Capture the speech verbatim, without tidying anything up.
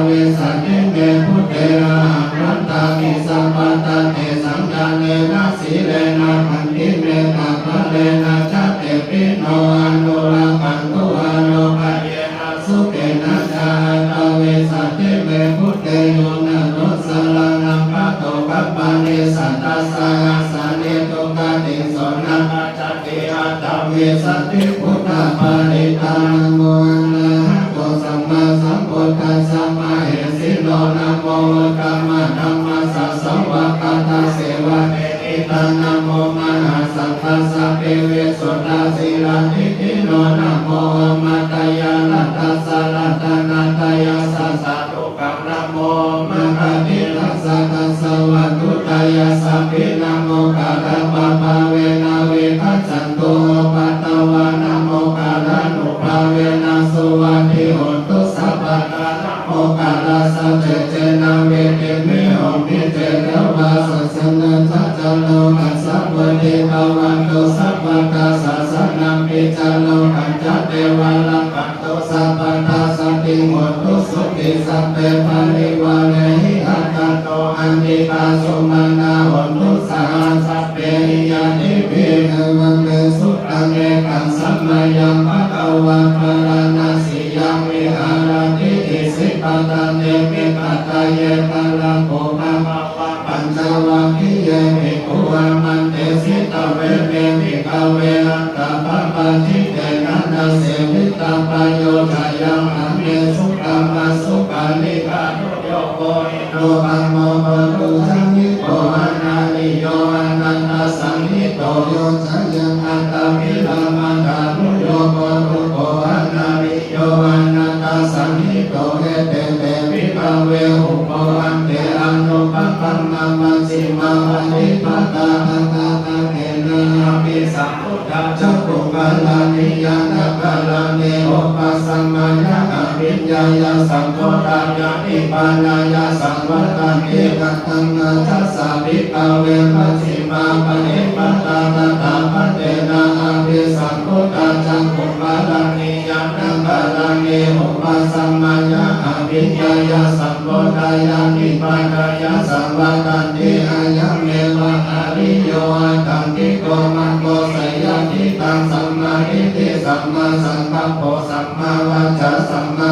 vissati me bhūte. Ahaṃ vandāmi sabbadā tesaṃ ñāṇena sīlena khantimettābalena ca tepi no anurakkhantu anubhayena sukhena ca. Aṭṭhavīsati me bhūte yo naro saraṇaṃ gato gabbhasissa tassa āsane dukkhatiṃ so na pajjati. Aṭṭhavīsati buddhaparittaṃ. Namo arahato sammāsambuddhassa mahesino. Namo uttamadhammassa svākkhātasseva tenidha. Namo mahāsaṅghassāpi visuddhasīladiṭṭhino. Namo omātyāraddhassa ratanattayassa sādhu kaṃ. Namo omakātītassa tassa vatthuttayassapi. Namokārappabhāvena vigacchantu upaddavā. Namokārānubhāvena suvatthi hotu sabbadā. Namokārassa tejena vidhimhi homi tejavā. Sāsanassa ca lokassa vuḍḍhī bhavantu sabbadā. Sāsanampi ca lokañca devā rakkhantu sabbadā. Sotthī hontu sukhī sabbe parivārehi. Attāno anīghā sumanā hontu saha sabbehi ñātibhi. Evaṃ me sutaṃ. Ekaṃ samayaṃ bhagavā bārāṇasiyaṃ viharati isipatane migadāye. Tatra kho bhagavā pañcavaggiye bhikkhū āmantesi. Dveme bhikkhave antā pabbajitena na sevitabbā. Yo cāyaṃ dhammesu kammassu kālikānuyogo hīno gammo pothujjaniko anariyo anatthasañhito. Yo cāyaṃ attabhiramāṇānuyogo dukkho anariyo anatthasañhito. Ete te bhikkhave ubho ante anupagamma majjhimā paṭipadā tathāgatena abhisambuddhā cakkhukaraṇī ñāṇakaraṇī upasamāya abhiññāya sambodhāya nibbānāya saṃvattanti. Katamatthaṃ ācassa bhikkhave majjhimā paṭipadā tathāgatena abhisambuddhā cakkhukaraṇī ñāṇakaraṇī upasamāya abhiññāya sambodhāya nibbānāya saṃvattanti. Ayameva ariyo aṭṭhaṅgiko maggo. Seyyathīdaṃ sammādiṭṭhi sammāsaṅkappo sammāvācā sammā